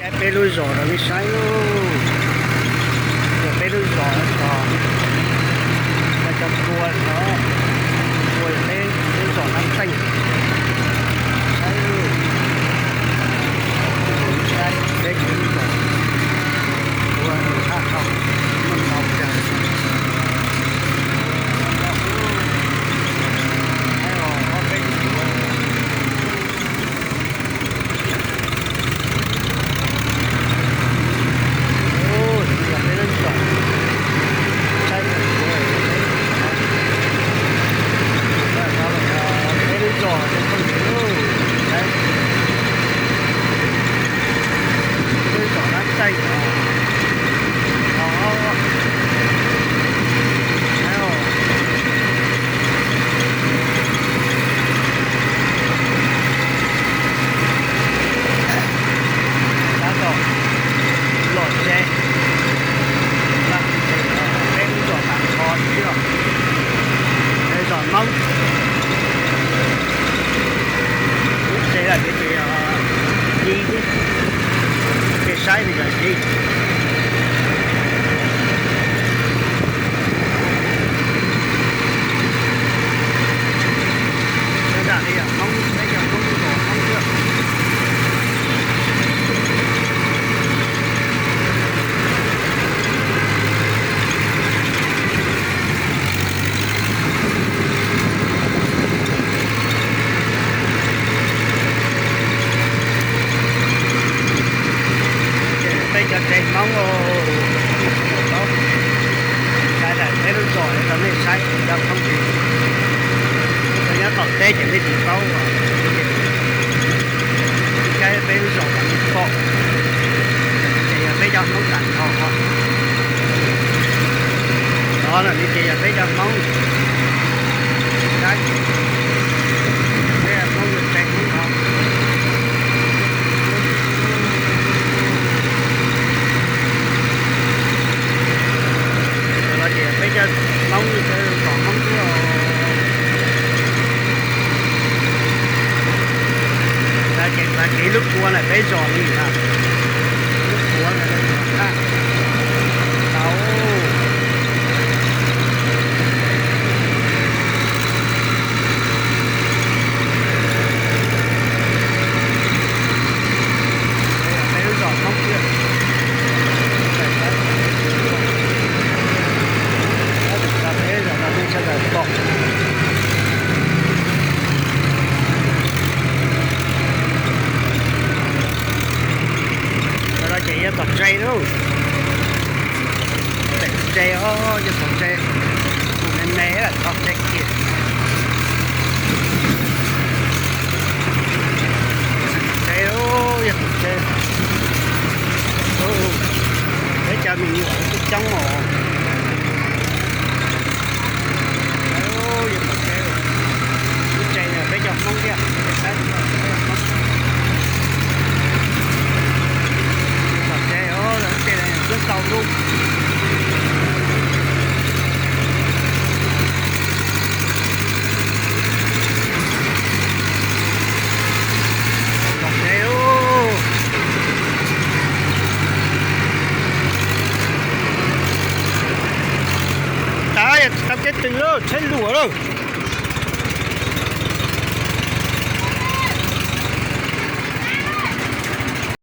Caij peb lub zos rau nej saib lauj. Yog peb lub zos no, cov kua no, kua yog peb lub zos Nab Teej. Saib lauj, peb lub zos, kua haj tau muaj ntau kawg. Peb lub zos Nab Teej no, tab tom los tsev, peb lub zos tas nrho xwb, zos Hmoob. Lub tsev lawm ces yog ci xwb, ces saib li yog ci. Sawv daws li yog Hmoob, peb cov Hmoob zos Hmoob xwb. Ces peb cov tsev Hmoob, saib lawm peb lub zos rau nej saib cov Hmoob tsis, nyob tom teb ces nej tsis paub, ib caij peb lub zos kom nej pom, ces yog peb cov Hmoob tas nrho. Nov lawm ne ces yog peb cov Hmoob, saib, peb Hmoob yog tsev Hmoob no. Los ces peb cov Hmoob, zos Hmoob xwb. Ces tag kis lub kua ntawm peb zos li na, lub kua ntawm lub zos Thaj Tau. Peb lub zos Hmoob thiab. Peb zos no nej sawv daws pom. Sawv daws ces yog tom tsev lauj. Tom tsev os, yog tom tsev. Tus me me lawm tom tsev kiag. Tsev, yog tom tsev. Peb cov me nyuam twb coob os. Yog tom tsev, lub tsev no peb cov Hmoob thiab, peb saib, tom tsev os, lub tsev no twb tau lub. Tom tsev, tas yog tsis tau kev tws lawm, tsheb luam lawm.